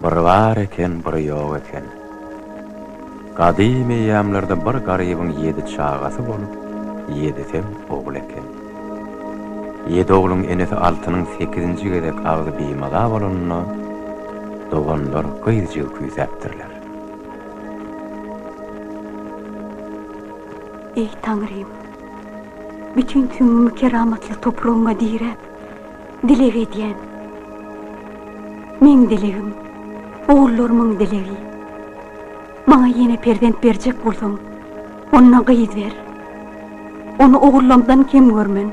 Bir bar eken, bir ýok eken. Gadym eýýamlarda bir garybyň ýedi çagasy bolup, ýedisem ogul eken. Ýedi ogluň enesi Altynyň sekizinji gezek agzy bimaza bolanda, doganlar gyzjygy küýsäpdirler. Eý, Taňrym! Bütin süňňümi keramatly topragyňa diräp, dileg edýän. Meň dilegim, ogullarymyň dilegi. Maňa ýene perzent berjek bolsaň, onda gyz ber. Ony ogullamdan kem görmen.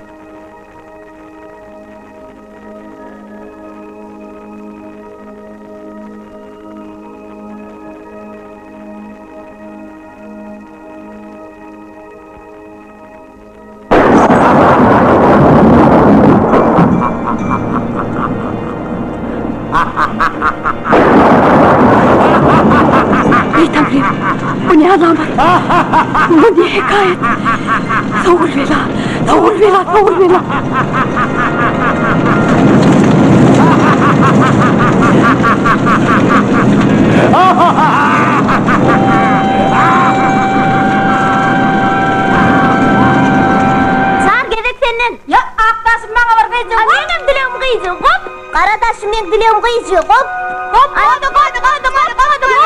Eý Taňrym, bu ne alamat? Bu ne hekaýat? Sowul bela, sowul bela, sowul bela! Çar gezek senden. Ýa, ak daşym maňa bir gyjy gop. Meňem dilegim gyjy gop. Gara daşym meň dilegim gyjy gop. Gop, gop, gop, gop, gop, gop, gop, gop, gop, gop,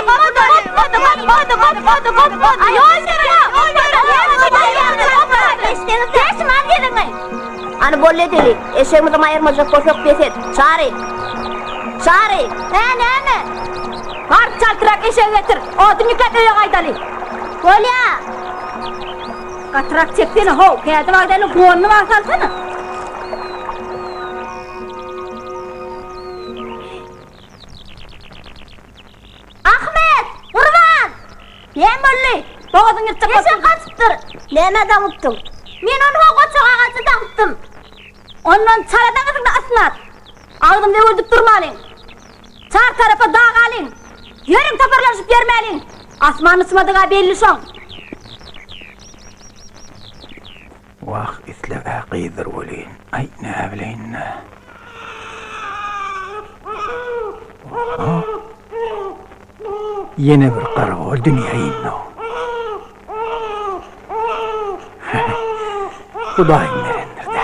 gop, gop, gop, Ýol beriň, ýol beriň. Bäşim al geziňi. Hany boldy edeli. Eşegimizi maýyrmajak bolsak bes et. Çary! Çary! Hä, näme? Bar, çaltrak eşegi getir. Odun ýükläp öýe gaýdaly. Bolýa! Gatyrak çeksene, how, kädi wagdaýly gonuny wag salsana. Ahmet! Gurban! Näme boldy? Bogazyň ýyrtjak bolupdyr. Eşek gaçypdyr. Nämä daňypdyň? Men ony ho goçak agaja daňypdym. Ondan çala daňasyň-da ysnat. Agzymyzy öwüldip durmalyň. Çar tarapa dagalyň. Ýörüň toparlanyşyp ýörmäliň. Asman yçmadyg-a belli şoň. Wah, isleg-ä gyzdyr welin, aý, näbileýin-dä. Oho! Ýene bir garagol dünýä indi-ow. Hudaýyň berendir-dä.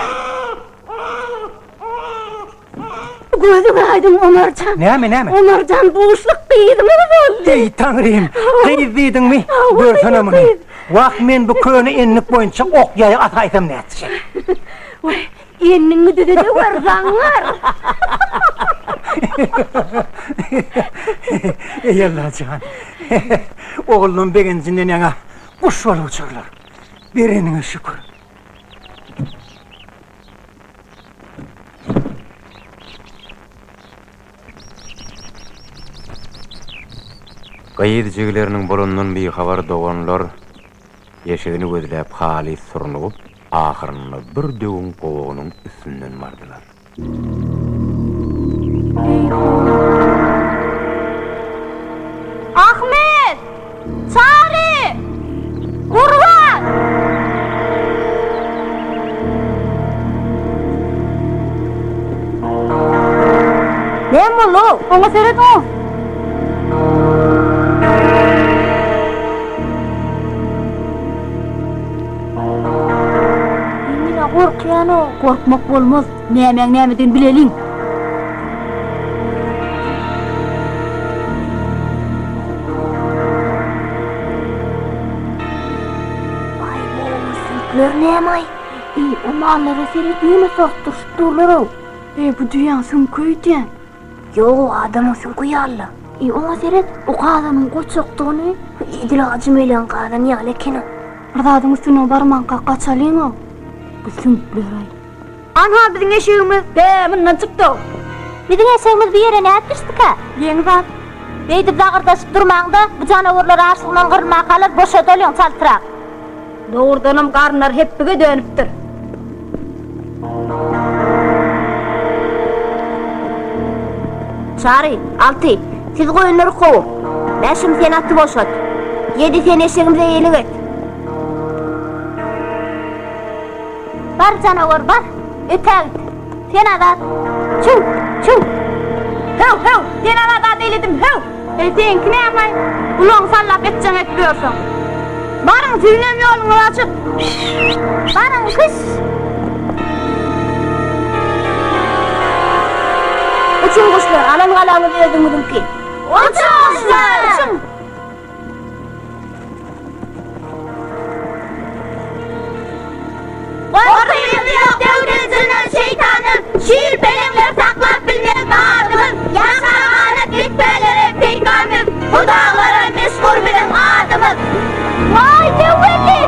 Gözüň aýdyň Omarjan. Näme, näme? Omarjan buşluk gyzymyz boldy. Eý, Taňrym, gyz diýdiňmi? Görsene muny. Wah, men bu köne ennik boýunça ok ýaýy ataýsam nätjek? Waý, enniňi düzede gör, zaňňar. Eý, Allajan. Ogullam begenjinden ýaňa guş bolup uçarlar. Bereniňe şükür. Gyz jigileriniň bolandan bihabar doganlar eşegini gözläp halys surnugyp, ahyrynda bir döwüň gowagynyň üstünden bardylar. Ahmet! Çary! Gurban! Näme boldy-ow? Oňa seret-ow! Men-ä gorkýan-ow. Gorkmak bolmaz. Nämäň nämedigini bileliň. Aý, bu süňkler näme-aý? Eý, o mallara seret, ýöne sortduryşyp durlar-ow. Eý, bu düýäň süňki öýdýän. Ýog-ow, adamyň süňki ýaly-la. Eý, oňa seret, o gazanyň goçakdygyny, edil ajy melegiň gazany ýaly eken-ow. Bir zadyň üstüne barmanka gaçalyň-ow. Bu süňkler-aý. Anha biziň eşegimiz. Be, mundan çykdy-ow. Biziň eşegimiz bu ýere nädip düşdükä? Geň zat. Beýdip zagyrdaşyp durmaň-da, bu janawarlar açlygyndan gyrylmakalar, boşadalyň çaltrak. Dogrudanam garynlary hepbige dönüpdir. Çary, Alty, siz goýunlary kowuň. Bäşim, sen aty boşat. Ýedi, sen eşegimize eýelik et. Bar janawar, bar! Ötägit! Sen azat! Çüw! Çüw! Höw, höw! Sen azat-a beýle! eýledim, höw! Eý, seňki näme-aý? Gulagyňy sallap etjegiňi edip ýörsüň. Baryň, siziňem ýoluňyz açyk. Baryň, kyş! Uçuň guşlar, alan galaňyz özüňiziňki. Uçuň guşlar! Uçuň! Gorkymyz ýok döwden jyndan şeýtandan, Şir peleňler saklap bilmez badymyz, Ýaşa ganat dikpälere peýkamyz, Bu daglara meşhur biziň adymyz. Waý Döwbelli!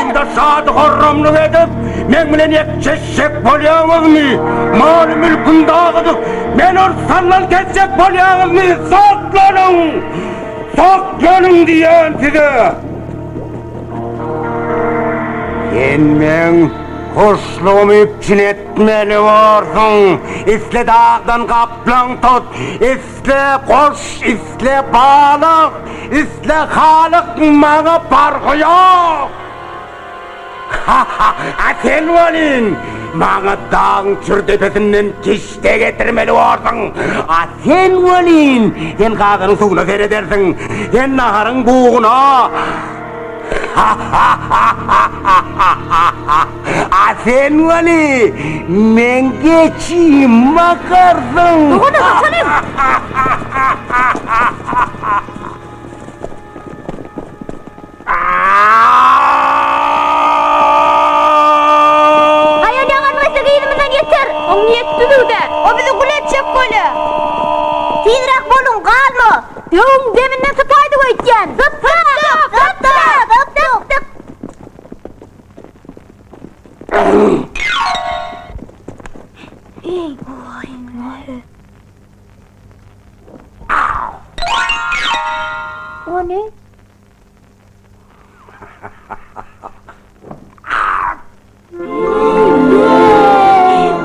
Onda şady-horramlyk edip, meň bilen ekjeşjek bolýaňyzmy? Maly-mülküm dagydyk, meni ortandan kesjek bolýaňyzmy? Saklanyň! Saklanyň diýýän size! Sen meň hoşlugymy üpjün etmeli borsuň. Isle dagdan gaplaň tut, isle guş, isle balyk, isle halyk, maňa parhy ýok. Ha-ha, a sen welin, maňa dagyň çür depesinden kişde getirmeli borsuň. A sen welin, sen gazanyň suwuna seredersiň, sen naharyň buguna. Ha-ha-ha-ha-ha-ha-ha! A sen weli, meň geçim bakarsyň. Dogana gaçalyň! Aýal ýaňan bolsa yzymyzdan ýeter. Oň niýeti düzüw-dä. O bizi gul etjek bolýa. Tizräk boluň, galma! Döwüň deminden sypaýdyk öýtýän. Sypdyk! Sypdyk! Sypdyk! Eý, goý. Ony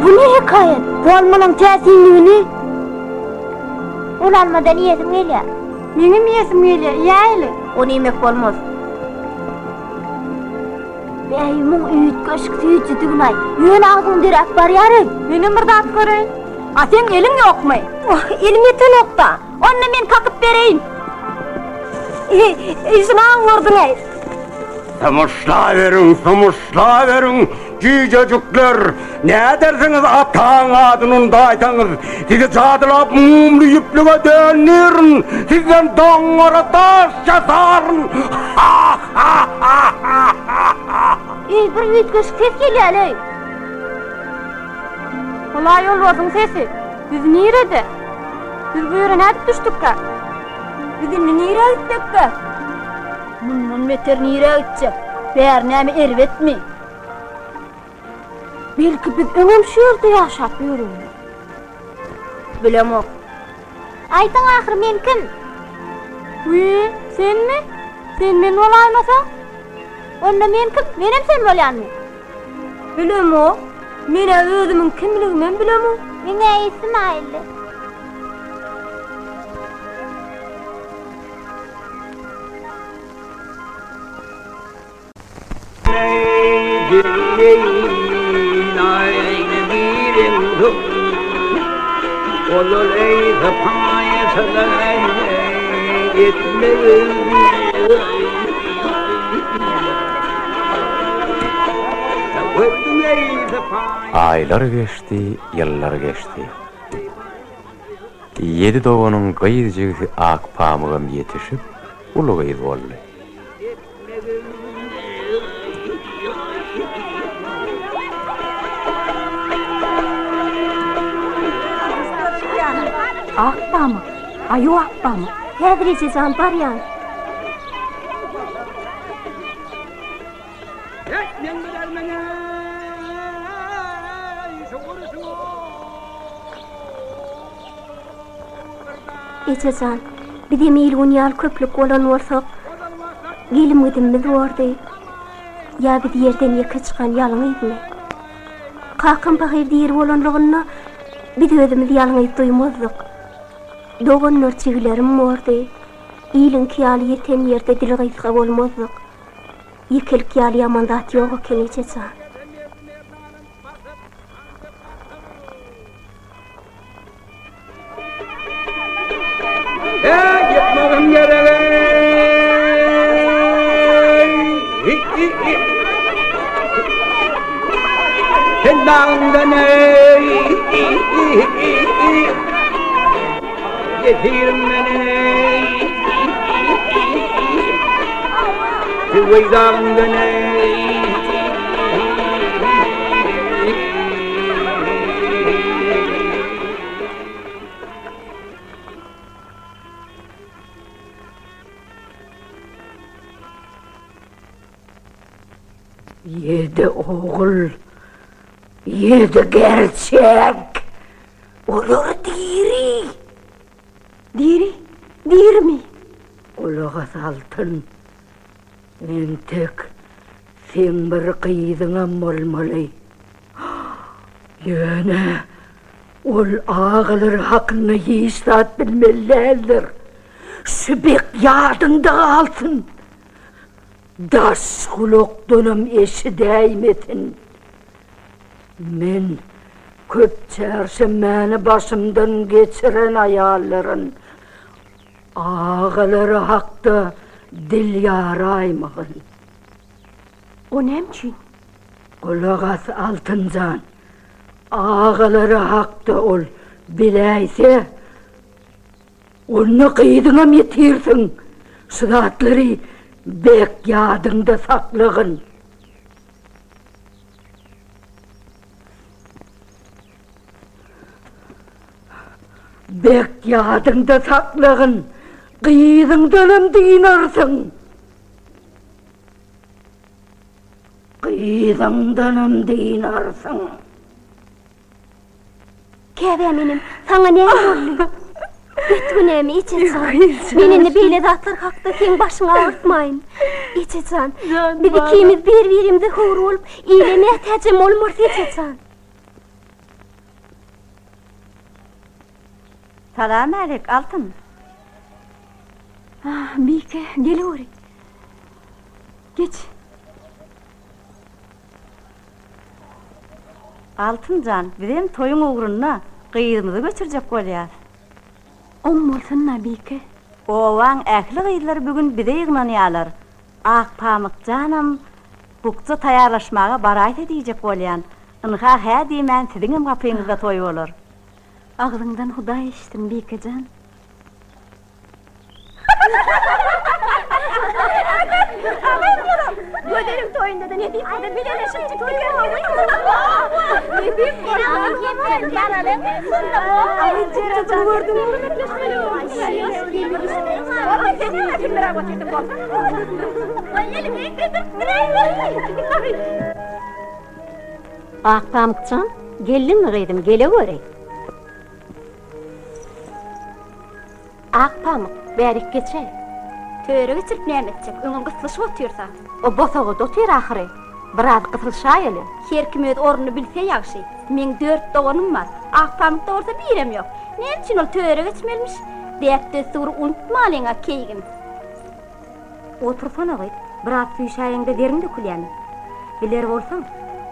Bu ne hekaýat? Bu almalaň täsinligini. Ol almadan iýesim gelýär. Meňem iýesim gelýär, iýäýeli. Ony iýmek bolmaz. Bäý, muň üýtgeşik süýjüdigini-aý. Ýöne agzyň döräp barýar-eý. Menem bir zat göreýin. A seň eliň ýokmy? Wah, elim ýetenok-da. Onda men kakyp bereýin. Şunam gördüň-eý. Sumuşlaweriň, sumuşlaweriň, jüýjejikler! Nädersiňiz ataň adyny undaýsaňyz? Sizi jadylap mumly ýüplüge döndirin, sizden doňňara daş ýasaryn! Ha-ha-ha-ha-ha! Eý, bir üýtgeşik ses gelýär-leý. Ol-a ýolbarsyň sesi. Biz nirede? Biz bu ýere nädip düşdükkä? Biz indi nirä gitsekkä? Mundan beter nirä gitjek? Bäri näme erbetmi? Belki biz öňem şu ýerde ýaşap ýörendir. Bilemok. Aýdyň ahyr men kim? Wiý, senmi? Sen men bolaýmasaň? Onda men kim? Menem sen bolýanmy? Bilemok. Men-ä özümiň kimligimem bilemok. Meň-ä Ismaildi. Aýlar geçdi, ýyllar geçdi. Ýedi doganyň gyz jigisi Akpamygam ýetişip, uly gyz boldy. Akpamyk, aýu Akpamyk. Häzir eje jan barýan. Eje jan, bizem il-gün ýaly köplük bolan bolsak, gelim-gidimimiz bordy. Ýa biz ýerden ýeke çykan ýalňyzmy? Kakam pahyr diri bolanlygynda biz özümizi ýalňyz duýmazdyk. Doganlar jigilerim bordy. Iliňki ýaly ýeten ýerde dili gysga bolmazdyk. Ýekelik ýaly ýaman zat ýok eken eje jan. Heý, ýykmagym gerek-eý! Sen dagyňdan-eý! Ýesirim men-eý! Tüweý dagyňdan-eý! Ýedi ogul, ýedi gerçek. Olar diri. Diri? Dirimi? Gulak as Altyn. Entek seň bir gyzyňam bolmaly. Ýöne ol agalary hakynda hiç zat bilmeli däldir. Şu bek ýadyňda galsyn. Daş gulakdanam eşidäýmesin. Men köp çärşenbäni başymdan geçiren aýallaryn. Agalary hakda dil ýaraýmagyn. O näme üçin? Gulak as, Altynjan. Agalary hakda ol biläýse, onda gyzyňam ýitirsiň. Şu zatlary bek ýadyňda saklagyn. Bek ýadyňda saklagyn, gyzyňdanam dynarsyň. Gyzyňdanam dynarsyň. Käbäm inim, saňa näme boldy? Bet günämi, eje jan. Men indi beýle zatlar hakda seň başyňy agyrtmaýyn. Eje jan, biz ikimiz bir-birimize höwür bolup, ile mätäjem bolmarys, eje jan. Salamälek, Altyn. Ah, Bike, geleweri. Geç. Altyn jan, bizem toýuň ugrunda gyzymyzy göçürjek bolýas. Oň bolsun-da, Bike. Obaň ähli gyzlary bu gün bize ýygnanýarlar. Akpamyk janam bukja taýýarlaşmaga baraýsa diýjek bolýan. Ynha, hä diýmän siziňem gapyňyzda toý bolar. Agzyňdan Hudaý eşitsin, Bike jan. Gözeliň toýunda-da nesip bolsa bileleşip çykdyk. Akpamykjan, geldiňmi gyzym, geleweri. Akpamyk, bärik geçäý. Töre geçirip näme etjek, öňem gyslyşyp otyrsa. O bosagada otyr ahyry. Biraz gysylyşaýaly. Her kim öz ornuny bilse ýagşy. Meň dört doganym bar. Akpamykda bolsa birem ýok. Näme üçin ol töre geçmelimiş? Däp-dessury unutmalyň-a, keýgim. Otursana gyz, biraz süýşäýeňde deriň dökülýämi? Biler bolsaň,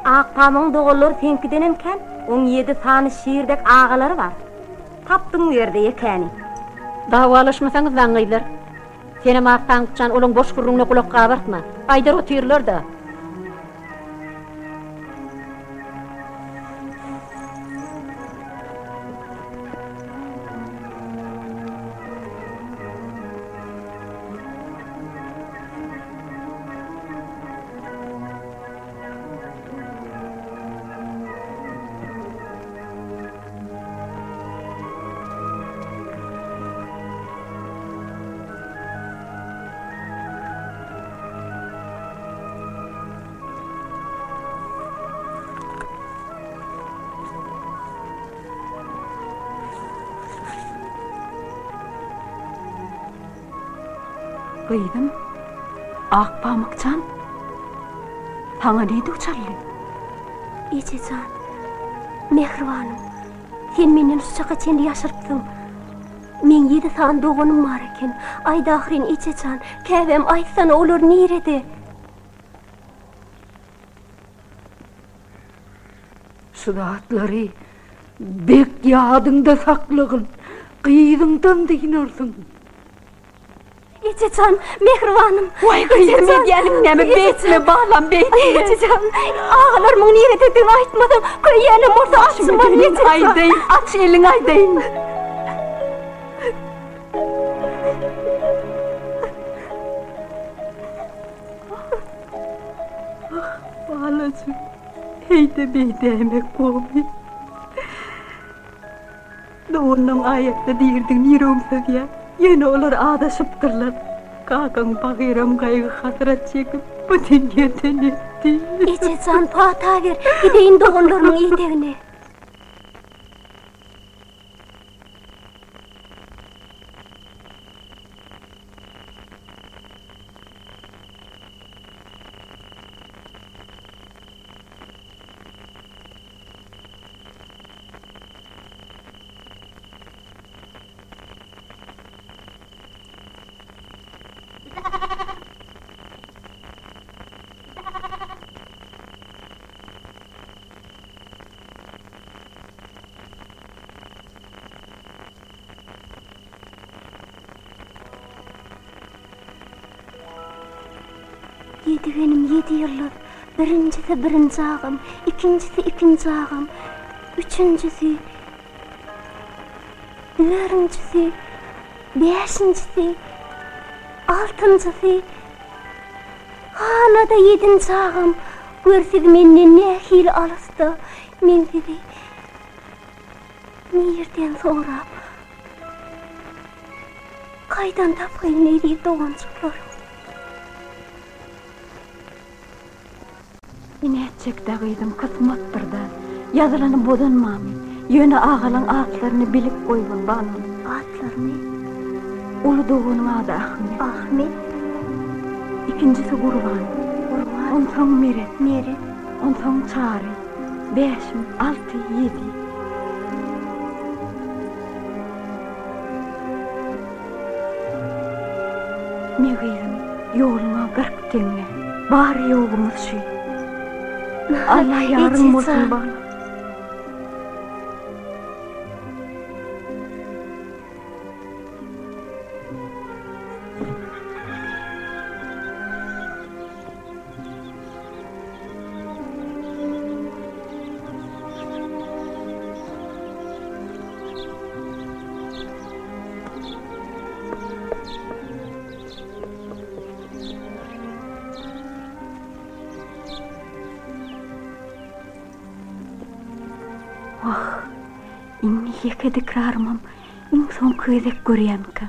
Akpamygyň doganlary seňkidenem kän, oň ýedi sany şir dek agalary bar. Tapdyň bu ýerde ýekäni. Dawalaşmasaňyz daň gyzlar. Senem Akpamyk jan olaň boş gürrüňine gulak gabartma. Aýdar otyrlar-da. Gyzym, Akpamyk jan, saňa ne duçarly? Eje jan, mähribanym, sen menden şu çaka çenli ýaşyrypsyň. Meň ýedi sany doganym bar eken. Aýt ahyryn, eje jan, käbäm, aýtsana, olar nirede? Şu zatlary bek ýadyňda saklagyn, gyzyňdan dynarsyň. Eje jan, mähribanym. Waý gyzym edýäniň näme, beýtme balam, beýtme. Eje jan, agalarymyň nirededigini aýtmasaň, köýýänem bolsa açman eje jan. Aýdaýyn, aç eliňi aýdaýyn. Ah, balajyk, heý-de beýdäýmek gowmy? Doganlaň aýatda diridigini ýüregim syzýar. Ýöne olar azaşypdyrlar. Kakaň pahyram gaýgy-hasrat çekip, bu dünýeden ötdi. Eje jan, pata ber, gideýin doganlarymyň idegine. Ýedigenim ýedi ýyldyz, birinjisi birinji agam, ikinjisi ikinji agam, üçünjisi, dördünjisi, bäşinjisi, altynjysy, hana-da ýedinji agam, gör siz menden nähili alysda, men sizi nirden sorap, Kaýdan tapaýyn eziz doganjyklarym. Nätjekdä gyzym kysmatdyrda. Ýazylany bozanmamy. Ýöne agalaň atlaryny bilip goýgun balam. Atlaryny? Uly doganyň ady Ahmet. Ahmet. Ikinjisi Gurban. Gurban. Onsoň Meret. Meret. Onsoň Çary. Bäşim, alty, ýedi. Me gyzym, ýoluňa 40 teňňe. Bary-ýogumyz şü. Alla ýaryň bolsun, balam. Wah, indi ýeke dikrarymam iň soňky gezek görýänkäm.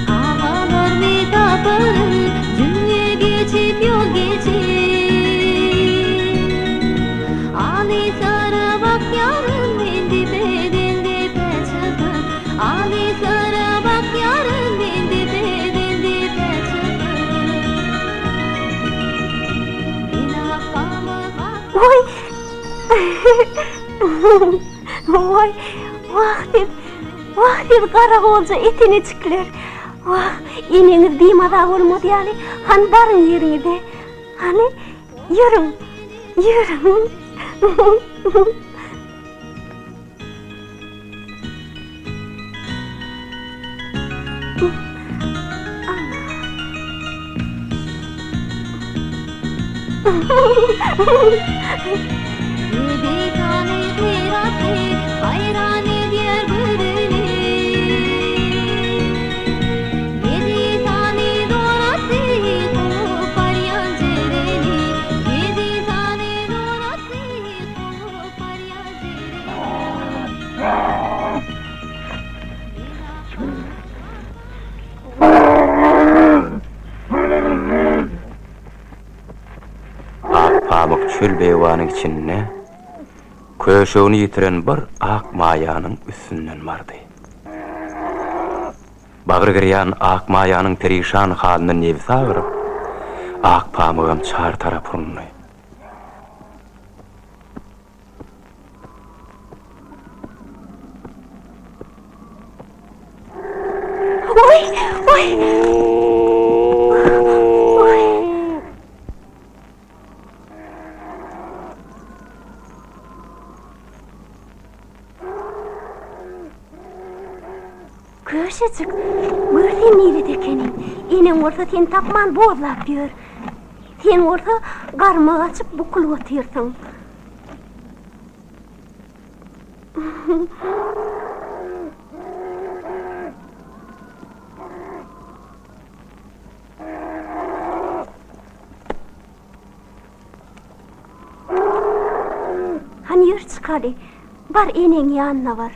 Agalarmy taparyn, Dünýe geçip ýol geçip. Alyslara bakýaryn men depeden depä çykyp. Alyslara bakýaryn men depeden depä çykyp. Waý! Waý! Wah siz! Wah siz garagolja eteneçikler! Wah, eneňiz bimaza bolmaz ýaly, hany baryň ýeriňize. Hany, ýörüň, ýörüň. Ýedi sany gyraty haýran edýär göreni. Ýedi sany dorasy kowup barýan jereni. Ýedi sany dorasy kowup barýan jereni. Ak pamyk çöl beýewanyň içinde köşegini ýitiren bir ak maýanyň üstünden bardy. Bagry girýan ak maýanyň perişan halyna nebsi agyryp, ak pamygam çar tarap urundy. Eşejik, gör sen nirede ekeniň. Eneň bolsa seni tapman bozlap ýör. Sen bolsa garma gaçyp bukulyp otyrsyň. Hany ýör çykaly. Bar eneň ýanyna bar.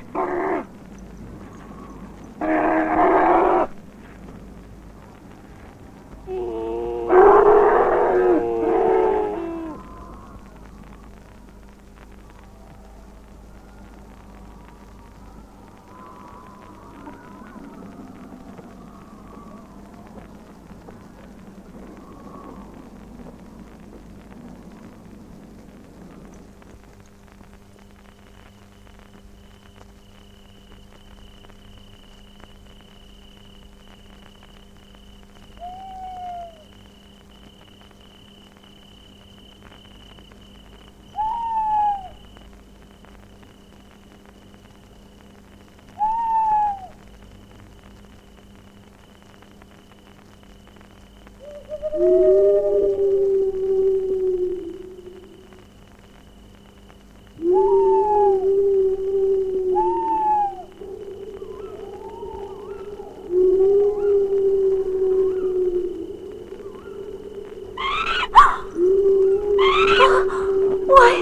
Waý,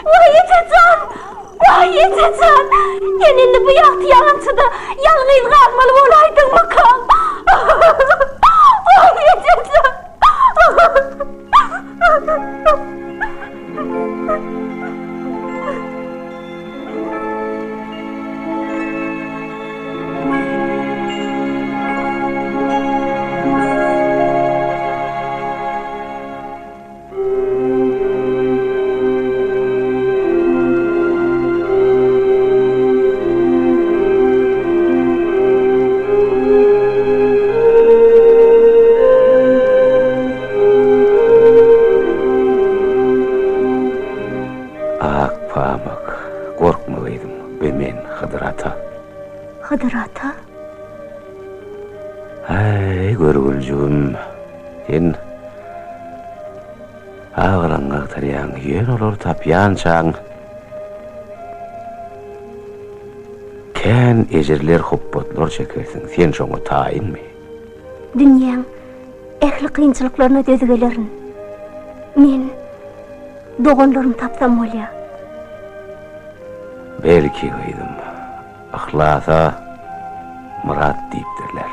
waý eje jan! Waý eje jan! Sen indi bu ýagty ýalançyda ýalňyz galmaly bolaýdyňmykaň? Waý eje jan! Ak pamyk, gorkma gyzym, be men Hydyr ata. Hydyr ata? Häý, görgüljigim, sen Agalaňy agtarýaň, ýöne olary tapýançaň kän ejirler, hupbatlar çekersiň, sen şoňa taýynmy? Dünýäň ähli kynçylyklaryna döz gelerin. Men doganlarymy tapsam bolýar. Belki, gyzym, yhlasa myrat diýipdirler.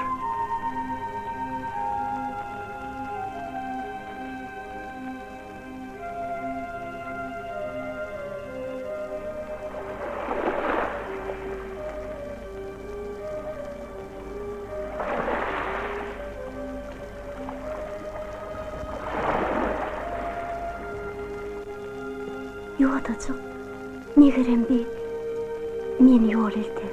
Ýodajyk, megerem bi meni ýol elter.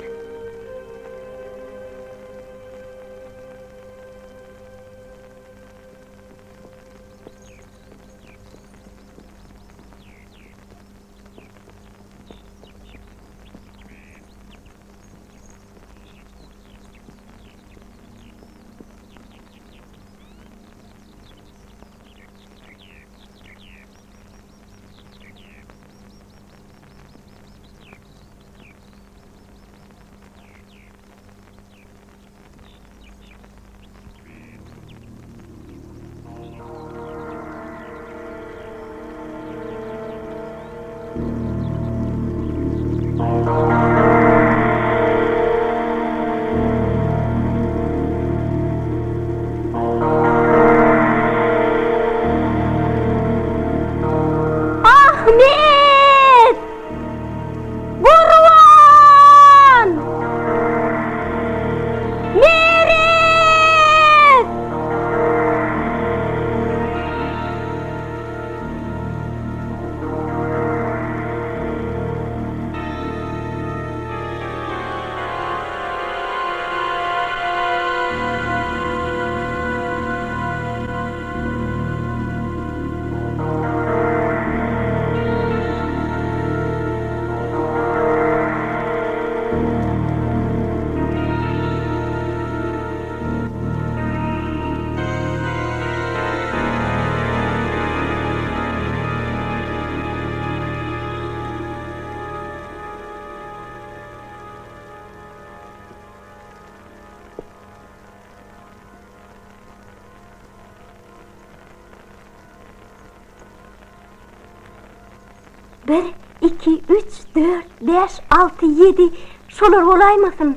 Bir, iki, üç, dört, bäş, alty, ýedi, şolar bolaýmasyn?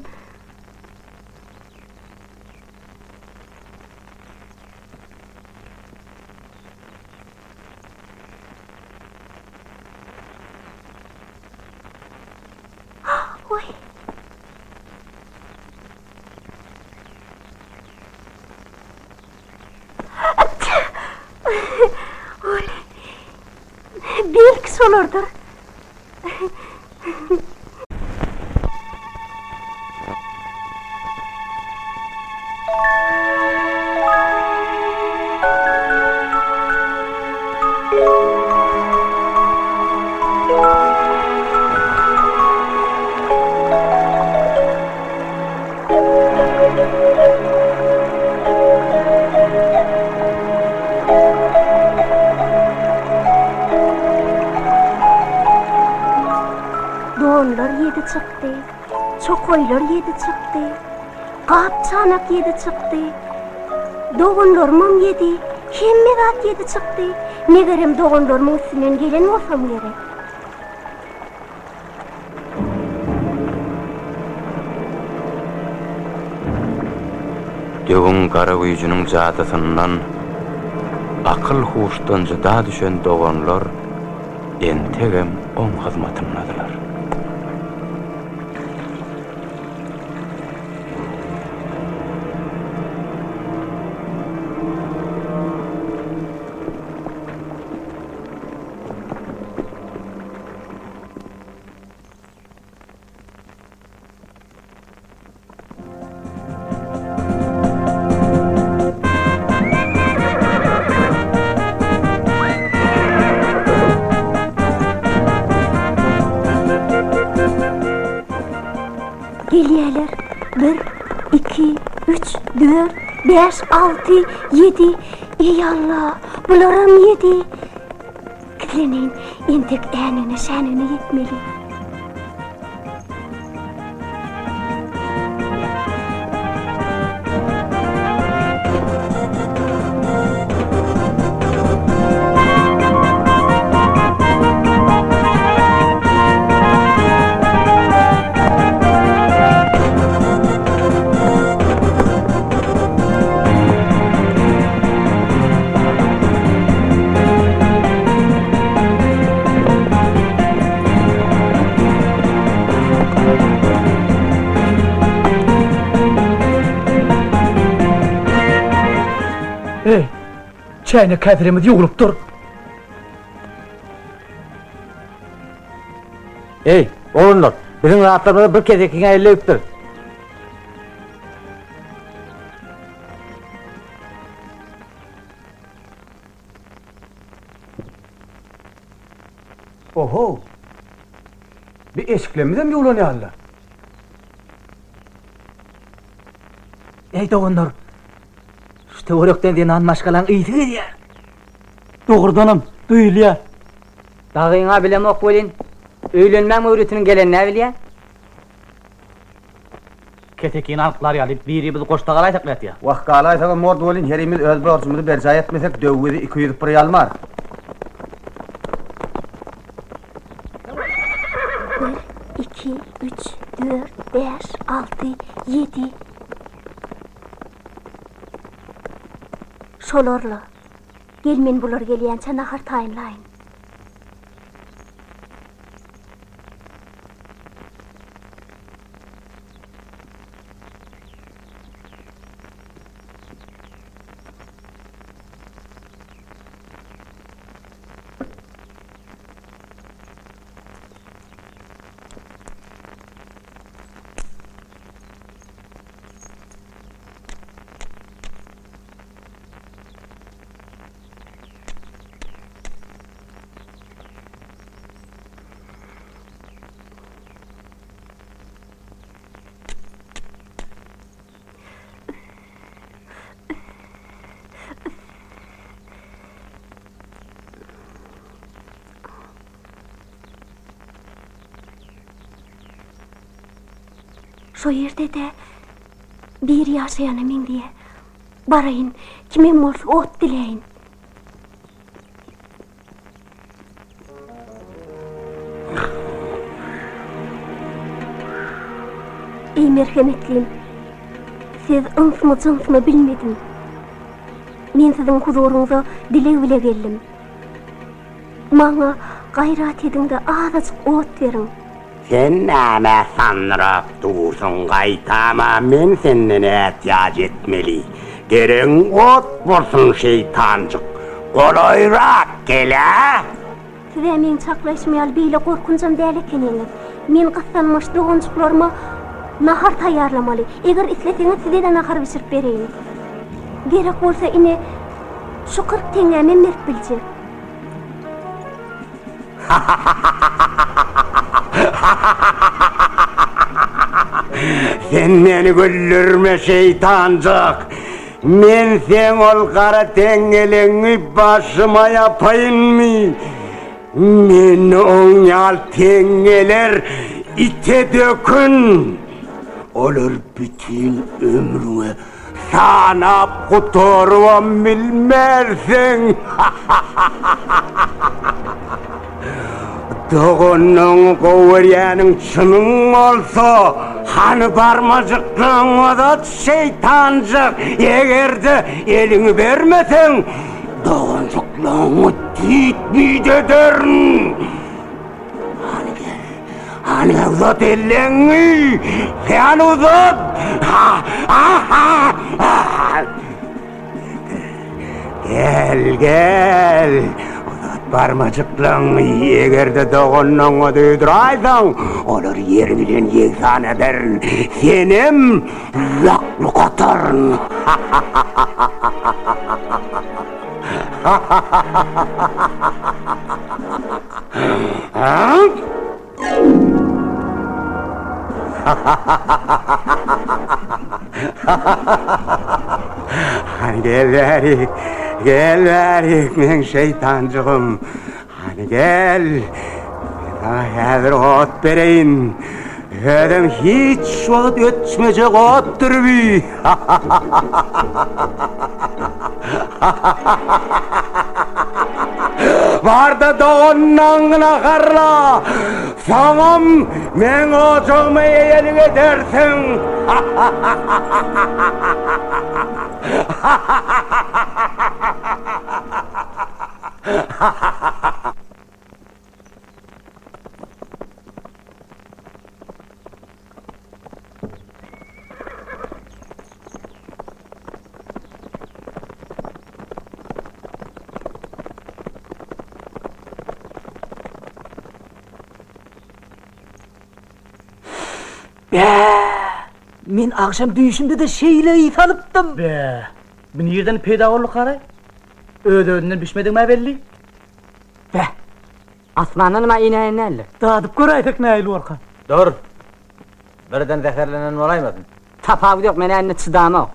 Oý! Oý! Belki şolardyr. Donlar ýedi çykdy, çokaýlar ýedi çykdy, gap-çanak ýedi çykdy, doganlarymam ýedi, hemme zat ýedi çykdy. Megerem doganlarymyň üstünden gelen bolsam gerek. Döwüň gara güýjüniň jadysyndan akyl-huşdan jyda düşen doganlar entegem oň hyzmatyndadylar. Gelýärler. Bir, iki, üç, dört, bäş, alty, ýedi. Eý, Alla, bularam ýedi. Gizleneýin, entek änigine-şänigine ýetmeli. Eý, çäýnek käsiremiz ýuwlupdyr. Eý, oglanlar, biziň zatlarymyza bir kesekiň eli degipdir. Oho! Bi eşiklerimizem ýuwlan ýaly-la. Eý, doganlar! Şu töwerekden zenan maşgalaň ysy gelýär. Dogrudanam, duýulýar. Dagyň-a bilemok welin, öýlenmäň möwritiniň gelenini-ä bilýän. Kesekini alklar ýaly birimiz goşda galaýsak nätýä? Wah, galaýsagam bordy welin, herimiz öz borjumyzy berjaý etmesek, döw bizi 200 bir ýalmar. Bir, iki, üç, dört, bäş, alty, ýedi. Şolar-la. Gel men bular gelýänçä nahar taýynlaýyn. Şo ýerde-de biri ýaşaýana meňzeýär. Baraýyn, kimem bolsa ot diläýin. Eý merhemetlim, siz ynsmy-jynsmy bilmedim. Men siziň huzuryňyza dileg bile geldim. Maňa gaýrat ediň-de azajyk ot beriň. Sen nämä sandyrap dursuň, gaýtama men senden ätiýaç etmeli. Geregiň ot bolsun şeýtanjyk, golaýrak gel-ä! Siz-ä meň çaklaýşym ýaly beýle gorkunjam däl ekeniňiz. Men gyssanmaç doganjyklaryma nahar taýýarlamaly. Eger isleseňiz size-de nahar bişirip bereýin. Gerek bolsa ine, şu 40 teňňämem berip biljek. Sen meni güldürme şeýtanjyk! Men seň ol gara teňňeleňňi başyma ýapaýynmy? Meni oň ýaly teňňeler ite dökün! Olar bütin ömrüňe sanap gutarybam bilmersiň! Doganyňy gowy görýäniň çynyň bolsa, hany barmajyklaryňy uzat, şeýtanjyk! Eger-de eliňi bermeseň, doganjyklaryňy tüýt-müýt ederin! Hany gel, hany uzat elleňi! Hany uzat! Gel, gel, uzat barmajyklaňy, eger-de doganyňa duýduraýsaň, olary ýer bilen ýegsan ederin, senem ýaklyk ataryn. Hany gel bärik, gel bärik, meň şeýtanjygym. Hany gel. Men saňa häzir ot bereýin. Özem hiç wagt öçmejek otdur bi. Bar-da doganyňy naharla. Soňam meň ojagyma eýelik edersiň. Bä! Men agşam düýşümde-de şeýle ys alypdym. Bä! Bu nirden peýda boldy karaý? Öz-özünden bişmedigim-ä belli. Beh! Asmandanam-a inäýen däldir. Dadyp göräýsek nähili borka? Dur! Birden zäherlenen bolaýmasyn? Tapawudy ýok, men-ä indi çydamok.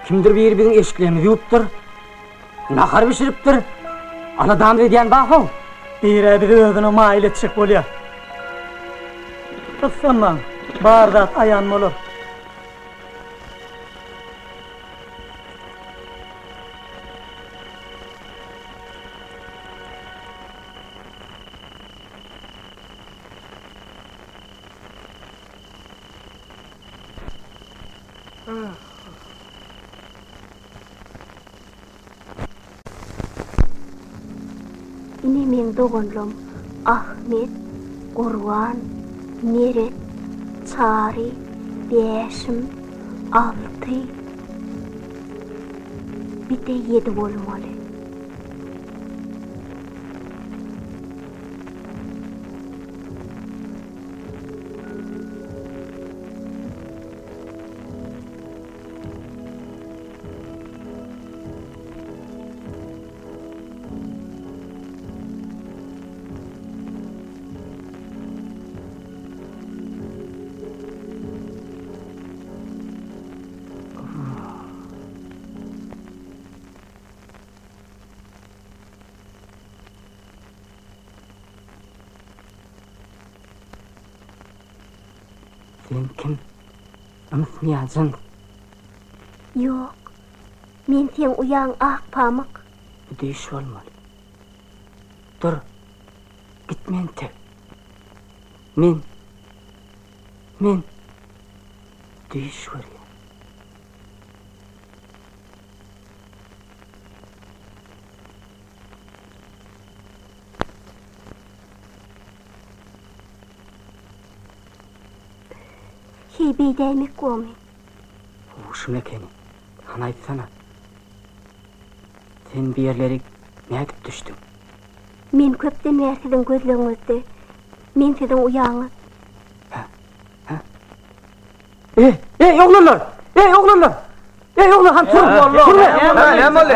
Kimdir biri biziň eşiklerimizi ýuwupdyr, nahar bişiripdir. Aladamyzy edýän bar-how. Biri-ä bizi özüne maýyl etjek bolýar. Gyssanmaň, bar zat aýan bolar. Ine meň doganlam Ahmet, Gurban, Meret, Çary, Bäşim, Alty, bir-de ýedi bolmaly. Sen kim? Ynsmy ýa jyns? Ýok. Men seň uýaň Akpamyk. Bu düýş bolmaly. Dur. Gitme entek. Men. Men. Düýş görýän. Heý, beýdäýmek gomy? Huşum ekeni. Hany aýtsana. Sen bu ýerlerik nädip düşdüň? Men köpden bäri siziň gözlegiňizde. Men siziň uýaňyz. Hä? Hä? Eý, eý, oglanlar! Eý, oglanlar! Eý, oglan, han tur! Tur! Näme boldy?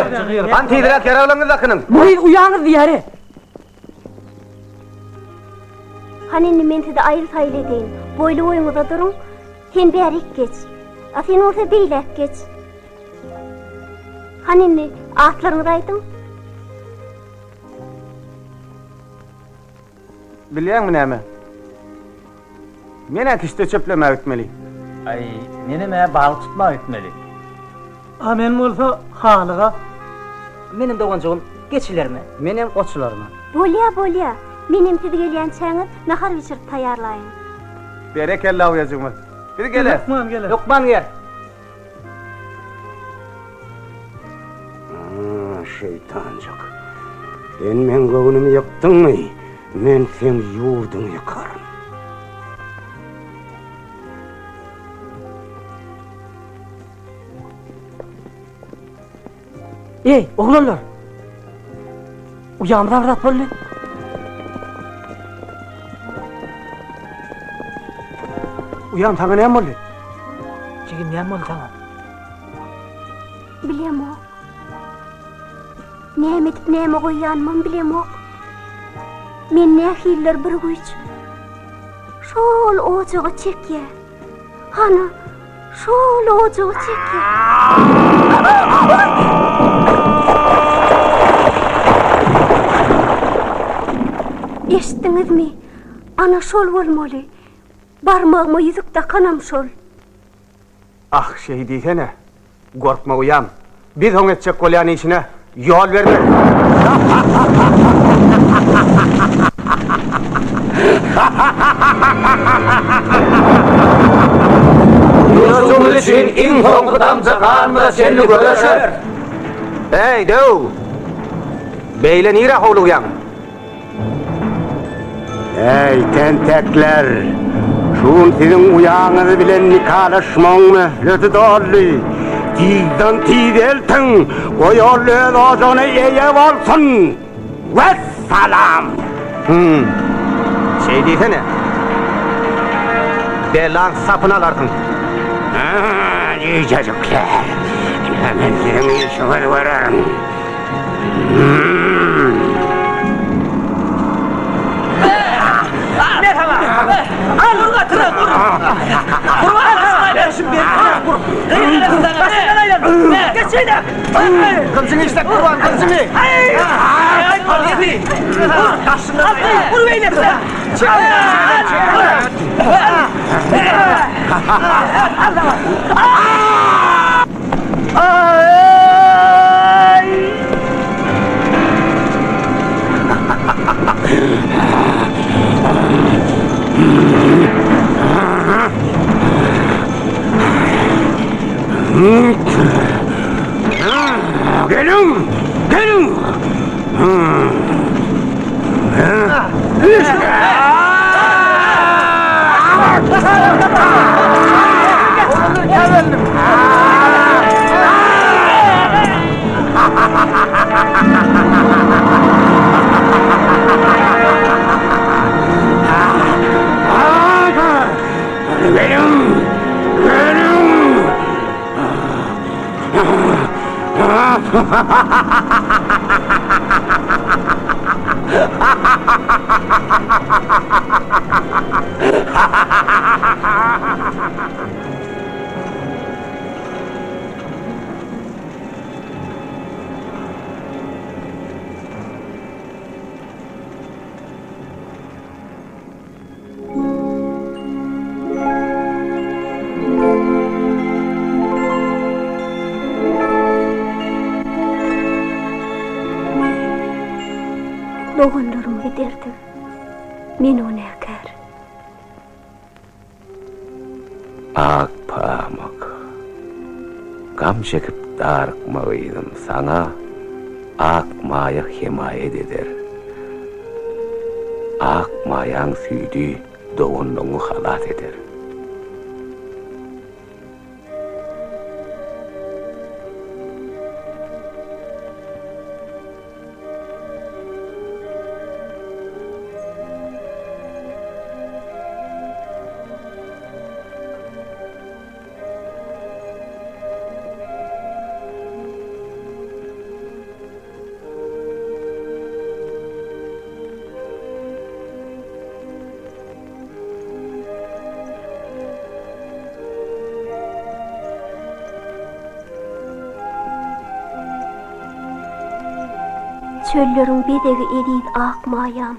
Han tizräk ýaraglaryňyzy dakynyň. Bu gyz uýaňyz diýýär-e. Hany indi men sizi aýyl-saýyl edeýin. Boýly-boýuňyza duruň. Sen bärik geç. A sen bolsa beýläk geç. Hany indi atlaryňyzy aýdyň. Bilýäňmi näme? Men-ä kişde çöplemäge gitmeli. Aý, menem-ä balyk tutmaga gitmeli. A men bolsa halyga. Menem doganjygym geçilerime. Menem goçularyma. Bolýa, bolýa. Menem siz gelýänçäňiz nahar bişirip taýýarlaýyn. Berekella uýajygymyz. Biz geleris. Hökman geleris. Hökman gel. Şeýtanjyk. Sen meň göwnümi ýykdyňmy, men seň ýurduňy ýykaryn. Eý, oglanlar! Uýamyza bir zat boldy. Uýam, saňa näme boldy? Jigim, näme boldy saňa? Bilemok. Näme edip näme goýýanymam bilemok. Men nähilidir bir güýç şol ojaga çekýär. Hana, şol ojaga çekýär. Eşitdiňizmi? Ana şol bolmaly. Barmagyma ýüzük dakanam şol. Ah, şeý diýsene. Gorkma uýam. Biz oň etjek bolýan işine ýol bermeris. Ýurdumyz üçin iň soňky damja ganymyza çenli göreşeris. Eý, döw! Beýle nirä howlugýaň? Eý, tentekler! Şu gün siziň uýaňyz bilen nikalaşmagyň möhleti doldy. Tizden-tiz eltiň, goý ol öz ojagyna eýe bolsun! Wessalam! Hüm, şeý diýsene. Belaň sapyny alarsyň. Hä, jüýjejikler! Ine, men siziň işiňizi görerin. Gylyjyňy işlet Gurban, gylyjyňy! Geliň! Geliň! Geliň! Geliň! Men günäkär. Ak pamyk. Gam çekip darykma gyzym, saňa ak maýa hemaýat eder. Ak maýaň süýdi doganlygyňy halas eder. Çölleriň bezegi eziz ak maýam.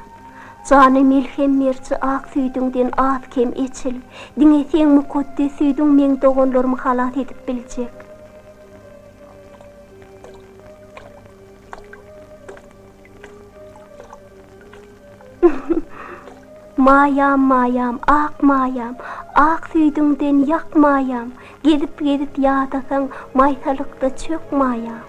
Jana melhem beriji ak süýdüňden az-kem eçil. Diňe seň mukaddes süýdüň meň doganlarymy halas edip biljek. Maýam, maýam, ak maýam, Ak süýdüňden ýak maýam, Gezip-gezip ýadasaň, Maýsalykda çök maýam.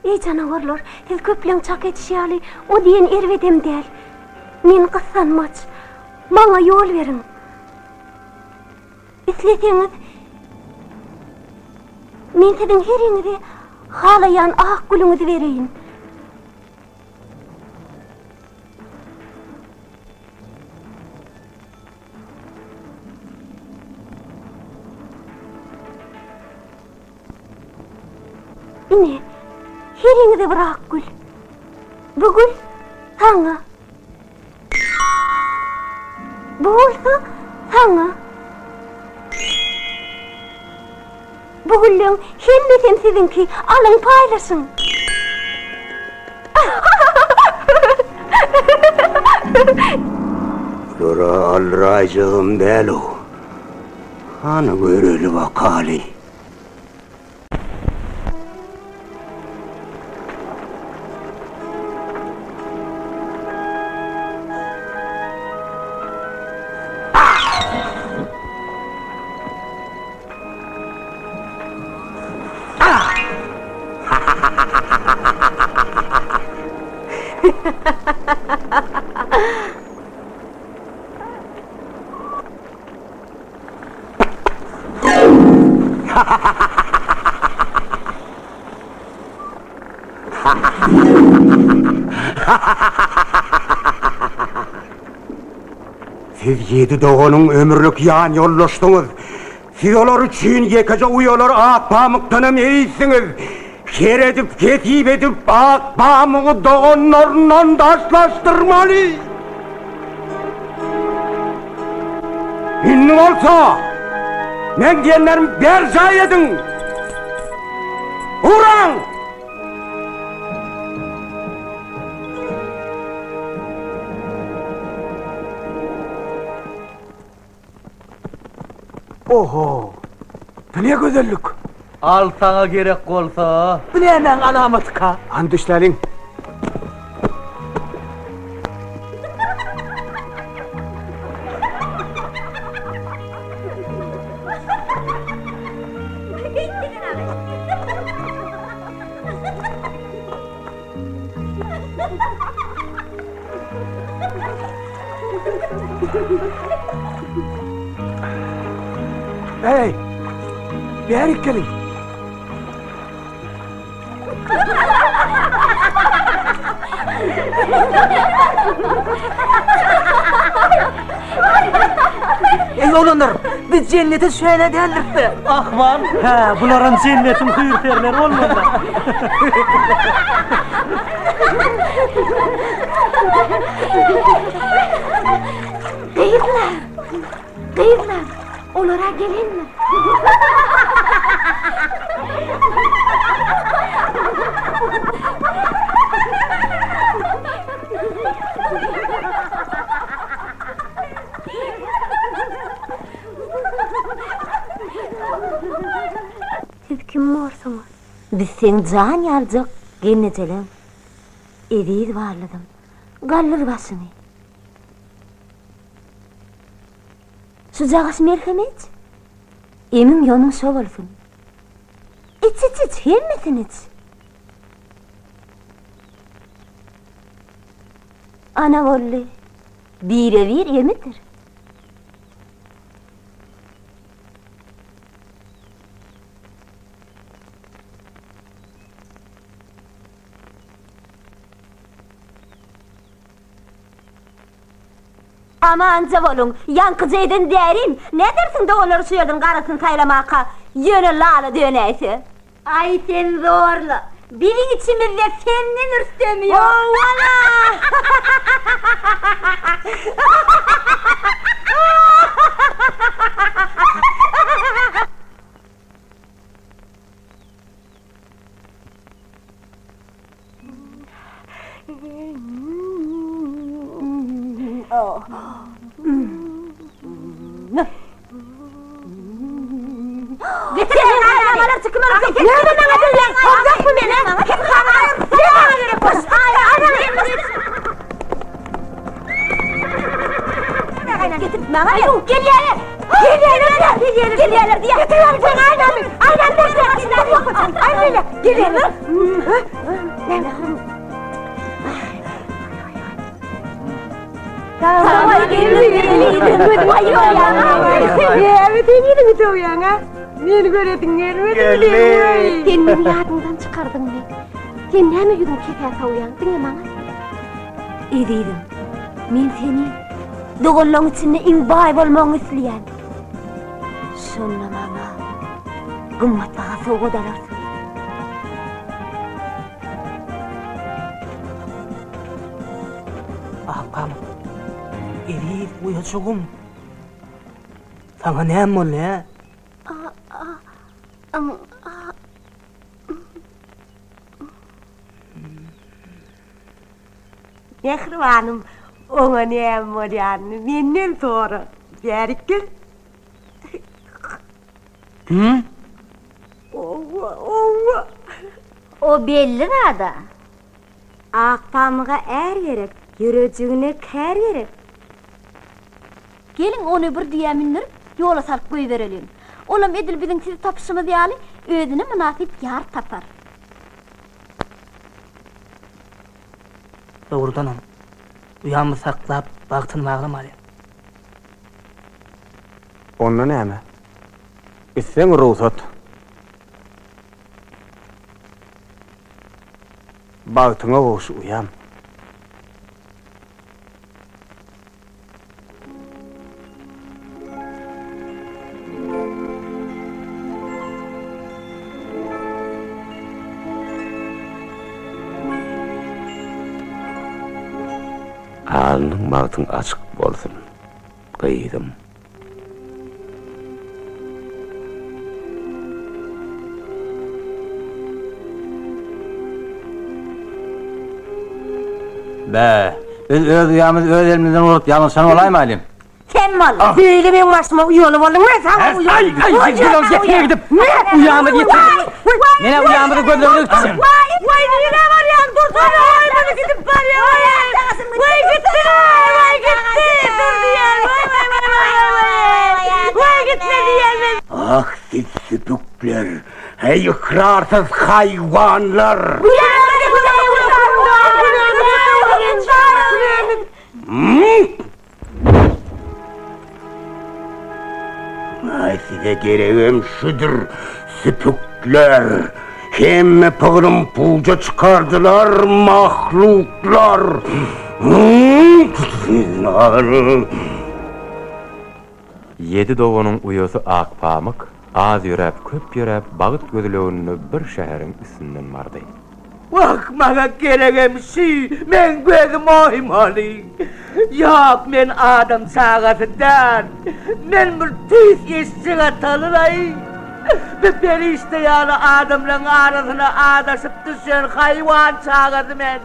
Eý janawarlar, siz köpleň çak edişi ýaly, o diýen erbedem däl. Men gyssanmaç. Maňa ýol beriň. Isleseňiz, men siziň heriňize halaýan ak gülüňizi bereýin. Ine, heriňize bir ak gül. Bu gül saňa. Bu bolsa saňa. Bu gülleň hemmesem siziňki, alyň paýlaşyň. Bulara aldyraýjagym däl-ow. Hany göreli bakaly. Siz ýedi doganyň ömürlik ýan ýoldaşsyňyz. Siz olar üçin ýekeje uýalar Akpamykdanam eýsiňiz. Her edip, hesip edip Akpamygy doganlaryndan daşlaşdyrmaly. Indi bolsa, meň diýenlerimi berjaý ediň! Uraň! Oho! Bu ne gözellik! Al saňa gerek bolsa. Bu nämäň alamatyka? Hany düşläliň. Eý! Bärik geliň! Eý oglanlar, biz jennete düşäýen-ä däldiris-dä? Ahmal. Hä, bularam jennetiň hüýr-perileri bolmaly. Gyzlar! Gyzlar! Olar-a gelendir. Siz kim borsuňyz? Biz seň jan ýaljak gelnejeleň. Eziz barlydym. Galdyr başyňy. Şujagaş melhem iç. Emiň ýonuň şo bolsun. Iç, iç, iç, hemmesini iç. Ana boldy. Bire-bir emidir. Amanja boluň, ýaňkyja eden därim, nädersiň doganlary şu ýerden garasyny saýlamaka, ýöne lala dönäýse. Aý sen zorla, biziň içimizde senden rüstem ýok. Howala! Meni göresiň gelmedi. Sen meni ýadyňdan çykardyňmy? Sen näme ýüzüňi kesä sowýaň? Diňe maňa seret. Ezizim, men seni doganlaň içinde iň baý bolmagyňy isleýän. Şonda maňa gymmatbaha sowgat alarsyň. Akpamyk, eziz uýajygym, saňa näme boldy, hä? Mähribanym, oňa näme bolýanyny menden sora. Bärik gel. Hü? Owa, owa. O belli zad-a. Akpamyga är gerek, ýürejigine kär gerek. Geliň, ony bir düýä mündürip, ýola salyp goýbereliň. Olam edil biziň sizi tapyşymyz ýaly, özüne mynasyp ýar tapar. Dogrudanam, uýamy saklap, bagtyny baglamaly. Onda näme? Gitseň rugsat. Bagtyňa gowuş uýam. Alnyň bagtyň açyk bolsun, gyzym. Bä, biz öz uýamyzy öz elimizden urup ýalňyşan bolaýmalyň. Sen bol. Beýle meň başyma uýaly bolduň we saňa uýa. Aý, aý, aý, getir gidip. Uýamyzy ýitir. Menä uýamyzy gözlegine gitjek. Waý, waý, nirä barýaň? Dursana, waý, muny gidip barýar. Waý, gitdi, waý, gitdi. Dur diýýän. Waý, waý, waý, waý, waý. Waý, gitme diýýän men. Ah, siz süpükler, heý, ykrarsyz haýwanlar! Aý, size geregem şudur, süpükler! Hemme pygrym puja çykardylar, mahluklar! Ýedi doganyň uýasy Akpamyk az ýöräp, köp ýöräp bagt gözleginde bir şäheriň üstünden bardy. Wah, maňa geregem şü, meň gözüm oýmaly. Ýok, men adam çagasy däl. Men bir tüýs eşek ataly-laý. Bir perişde ýaly adamlaň arasyna azaşyp düşen haýwan çagasy men.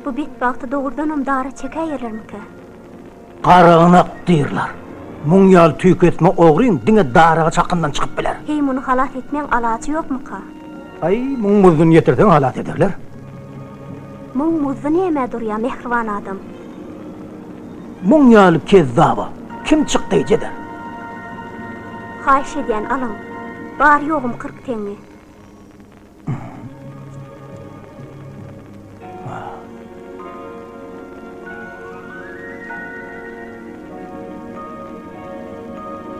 Bu betbagty dogrudanam dara çekäýerlermikä? Garagynak diýrler. Muň ýaly tüýkesme ogryň diňe daraga çakyndan çykyp biler. Heý, muny halas etmeň alajy ýokmuka? Aý, muň muzduny ýetirseň halas ederler. Muň muzdy nämä durýa, mähriban adam? Muň ýaly kezzaba kim çykdaýjy eder? Haýyş edýän, alyň. Bary-ýogum 40 teňňe.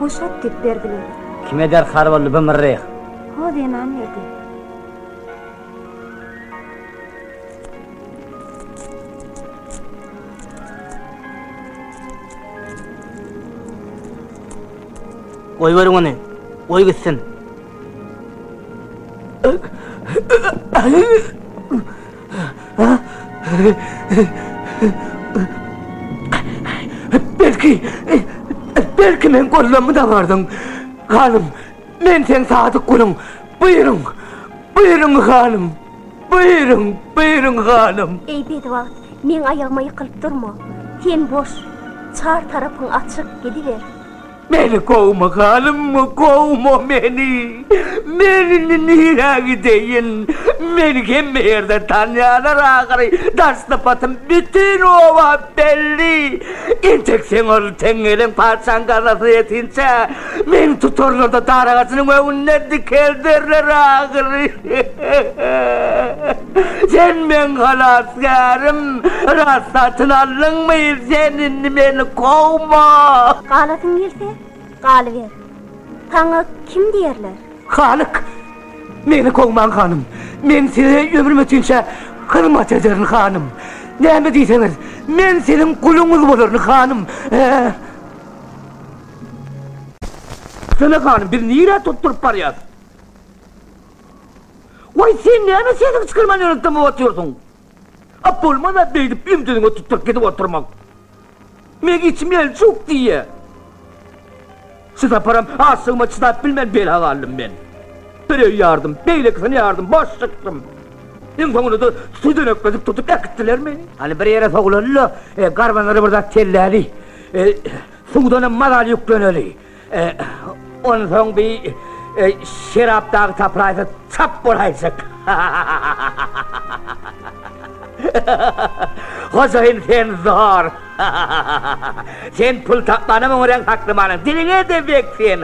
Boşat diýip berdiler. Kime derkar boldy bu myrryh? Ho zenan berdi. Goýberiň ony. Goý gitsin. Belki, belki men gollammy dabardyň. Hanym, men seň sadyk guluň. Buýruň, buýruň hanym. Buýruň, buýruň hanym. Eý bedbagt, meň aýagyma ýykylyp durma. Sen boş, çar tarapyň açyk, gidiber. Meni kowma hanym, kowma meni. Men indi nirä gideýin? Meni hemme ýerde tanýarlar ahyry. Daş sypatym bütin oba belli. Entek seň ol teňňeleň patyşaň gaznasyna ýetinçä, meni tutarlar-da dar agajynyň öňünde dikelderler ahyry. Sen meň halasgärim, rast satyn aldyňmy, sen indi meni kowma! Galasyň gelse, galyber. Saňa kim diýerler? Halyk, meni kowmaň hanym. Men size ömrüm ötinçä hyzmat ederin hanym. Näme diýseňiz, men siziň guluňyz bolaryn hanym. Sene hanym, biz nirä tutduryp barýas? Waý, sen näme sesiňi çykarman ýöne dymyp otyrsyň? A bolmaz-a beýdip ümdüziňe tutduryp gidip oturmak. Meň içim eljuk diýýä. Şu saparam açlygyma çydap bilmän bela galdym men. Bir öý ýardym, beýlekisini ýardym, boş çykdym. Iň soňunda-da südenekledip tutup äkitdiler meni. Hany bir ýere sowulaly-da, garbanlara bir zat telläli. Suwdanam mazaly ýükleneli. Onsoň bi şerap dagy taplaýsa çap bolaýjak. Hojaýyn sen zor. Sen pul tapmanam oňarýaň saklamanam. Diliňe-de bek sen.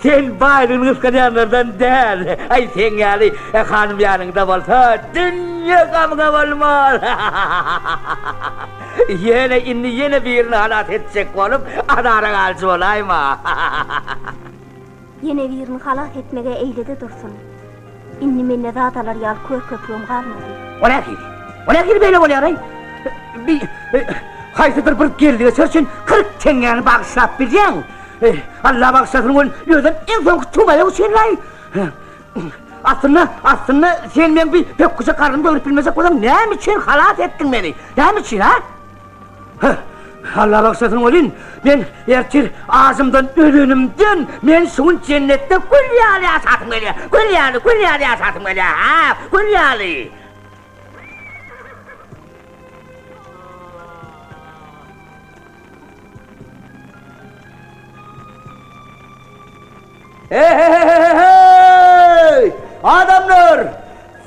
Sen baýlygyny gysganýanlardan däl. Aý seň ýaly hanym ýanyňda bolsa dünýe gamyňa bolmaz. Ýöne indi ýene birini halas etjek bolup, azara galyjy bolaýma. Ýene birini halas etmeg-ä eýle-de dursun. Indi mende zat alar ýaly kör köpügem galmady. O nähili? O nähili beýle bolýar-aý? Bi, haýsydyr bir geldi-geçer üçin 40 teňňäni bagyşlap bilýäň. Alla bagyşlasyn welin, özem iň soňky tüweleý üçin-laý. Aslynda, aslynda sen meň bi pökgüje garnymy doýrup bilmejek bolsaň, näme üçin halas etdiň meni? Näme üçin, ha? Heh, Alla bagyşlasyn welin, men ertir ajymdan ölenimden, men şu gün jennetde gül ýaly ýaşasym gelýär. Gül ýaly, gül ýaly ýaşasym gelýär, ha, gül ýaly. He-he-he-he-heý! Adamlar!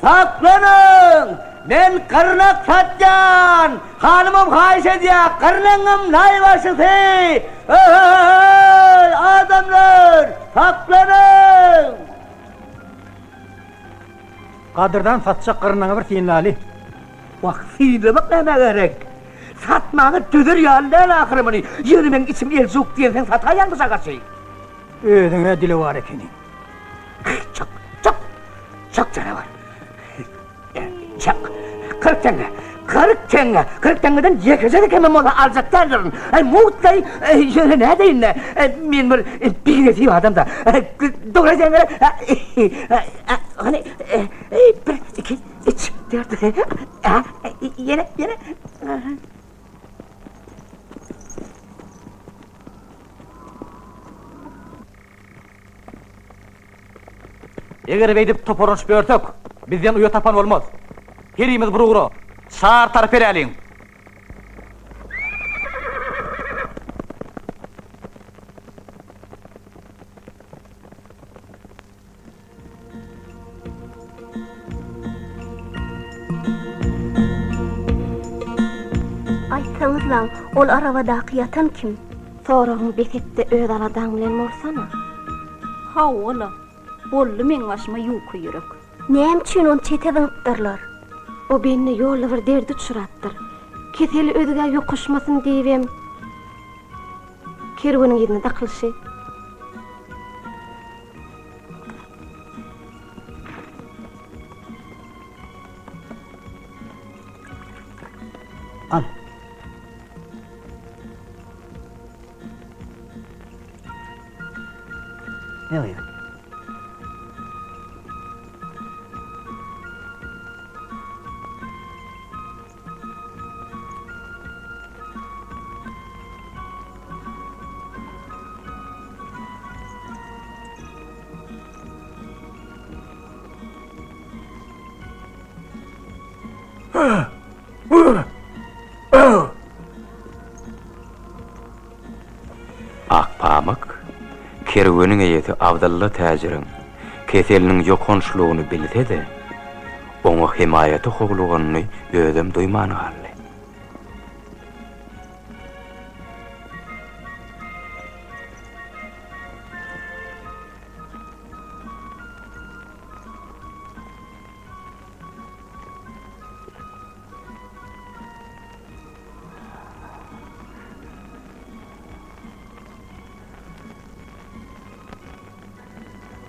Saklanyň! Men gyrnak satýan! Hanymam haýyş edýär, gyrnagyňam naýbaşysy! He-he-he-heý! Adamlar! Saklanyň! Gadyrdan satjak gyrnagyňy bir synlaly. Wah, synlamak nämä gerek? Satmaga dözer ýaly däl ahyry muny. Ýöne meň içim eljuk diýenseň sataýaň bu şagaçy. Özüň-ä dilewar ekeniň. Çyk, çyk! Çyk janawar! Çyk! 40 teňňe! 40 teňňe, 40 teňňeden ýekeje-de kemem bolsa aljak däldirin. Aý, mugt-laý, ýöne nädeýin-dä, men bir binesip adam-da. Dogry aýdýaň gerek? Hany, bir, iki, üç, dört, ýene, ýene. Eger beýdip toparlanyşyp ýörsek, bizden uýa tapan bolmaz. Herimiz bir ugra, çar tarap eräliň. Aýtsaňyzlaň, ol arabadaky ýatan kim? Soragyňy bes et-de öz aladaň bilen bolsana. Hawa-la, boldy meň başyma ýuka ýürek. Näme üçin ony çete zyňypdyrlar? O bende ýolda bir derde uçrapdyr. Keseli özgä ýokaşmasyn diýibem kerweniň yzyna dakylyşy. Al. Ne gyz? Akpamyk kerweniň eýesi Abdylla täjiriň keseliniň ýokançlygyny bilse-de, oňa hemaýata howluganyny özem duýman galdy.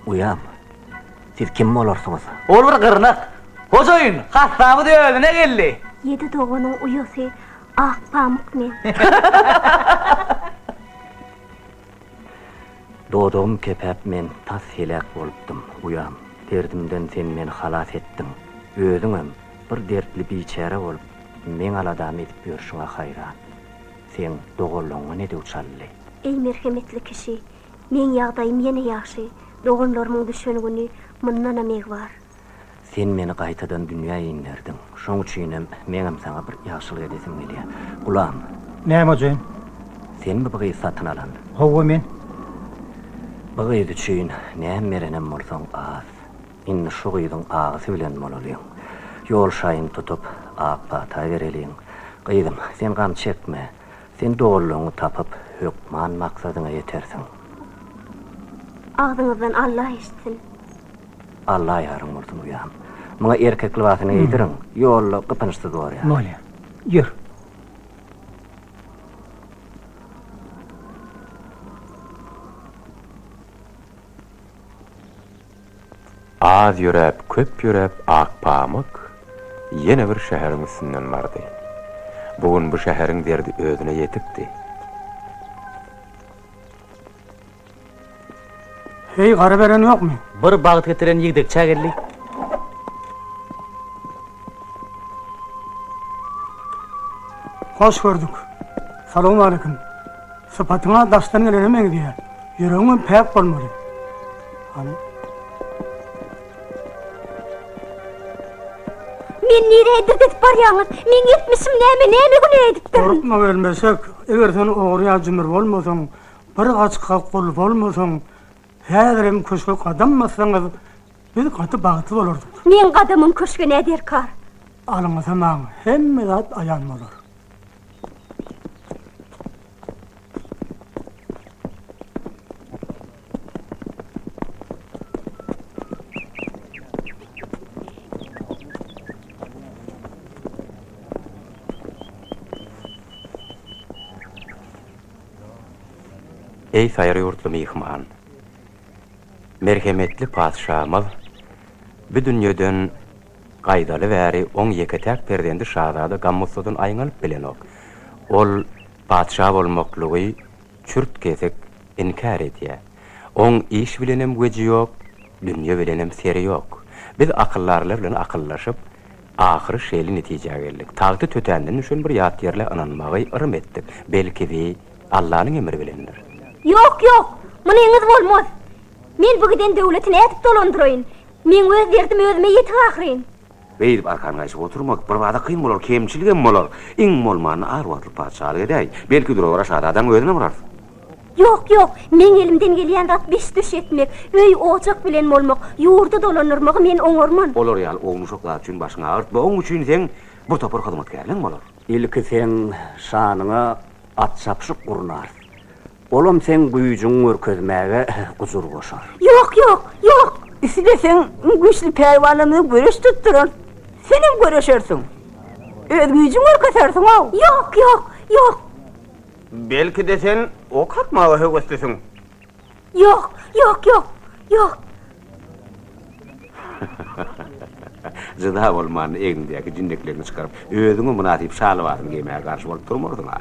Uýam, siz kim bolarsyňyz? Ol bir gyrnak. Hojaýyn, hassamyz özüne geldi. Ýedi doganyň uýasy Akpamyk men. Dodagym kepäp men tas heläk bolupdym, uýam. Derdimden sen meni halas etdiň. Özüňem bir dertli biçäre bolup, meň aladamy edip ýörşüňe haýran. Seň doganlaňňa ne döw çaldy? Eý merhemetli kişi, meň ýagdaýym ýene ýagşy, doganlarymyň düşen güni mundanam egbar. Sen meni gaýtadan dünýä inderdiň. Şoň üçinem meňem saňa bir ýagşylyk edesim gelýär. Gulam! Näme hojaýyn? Senmi bu gyzy satyn alan? Hawa, men. Bu gyz üçin näme berenem bolsaň az. Indi şu gyzyň agysy bilen bolalyň. Ýol şaýyny tutup, ak pata bereliň. Gyzym, sen gam çekme. Sen doganlaryňy tapyp, hökman maksadyňa ýetersiň. Agzyňyzdan Alla eşitsin. Alla ýaryň bolsun, uýam. Muňa erkek lybasyny geýdiriň, ýolda gypynçsyz borýar. Bolýar. Ýör. Az ýöräp, köp ýöräp Akpamyk ýene bir şäheriň üstünden bardy. Bu gün bu şäheriň derdi özüne ýetikdi. Heý, gara beren ýokmy? Bir bagt getiren ýigdekçä geldi. Hoş gördük. Salowmaleýkim. Sypatyň-a daşdan gelene meňzeýär. Ýüregiňem päk bolmaly. Hany? Meni nirä edip barýaňyz? Meň etmişim näme, näme günä edipdirin? Gorkma gelmesek, eger sen ogry ýa jümür bolmasaň, bir gaçga gul bolmasaň, häzirem köşge gadam bassaňyz, biz gaty bagtly bolardyk. Meň gadamym köşge nä derkar? Alynsa maňa hemme zat aýan bolar. Eý saýry ýurtly myhman! Merhemetli patyşamyz bu dünýeden. Gaýdaly bäri oň ýeke-täk perzendi şazada gam-gussadan aýňalyp bilenok. Ol patyşa bolmaklygy çürt-kesik inkär edýär. Oň iş bilenem weji ýok, dünýe bilenem seri ýok. Biz akyldarlar bilen akyllaşyp, ahyry şeýle netijä geldik. Tagty tötänden düşen bir ýat ýerlä ynanmagy yrym etdik. Belki bi Allanyň emri bilendir. Ýok, ýok, munyňyz bolmaz. Men bu giden döwleti nädip dolandyraýyn? Meň öz derdim özüme ýetik ahyryn. Beýdip arkan gaýşyp oturmak birbada kyn bolar, kemçiligem bolar. Iň bolmanda az wagtlyk patyşalyk edäý. Belki dura-bara şazadaň özüne bararys. Ýok, ýok, meň elimden gelýän zat biş-düş etmek, öý-ojak bilen bolmak, ýurdy dolandyrmagy men oňarman. Olar ýaly ownuşak zat üçin başyňy agyrtma, oň üçin seň bir topar hyzmatkärleň bolar. Ilki seň şanyňa at çapyşyk gurnarys. Olam seň güýjüňi görkezmäge gujur goşar. Ýok, ýok, ýok! Isleseň, güýçli pälwanlarymyza göreş tutdurarys. Senem göreşersiň. Öz güýjüňi görkezersiň-ow! Ýok, ýok, ýok! Belki-de sen ok atmaga höweslisiň? Ýok, ýok, ýok, ýok! Jyda bolmanda egniňdäki jinnekleriňi çykaryp, özüňe mynasyp şa lybasyny geýmäge garşy bolup durmarsyň-a?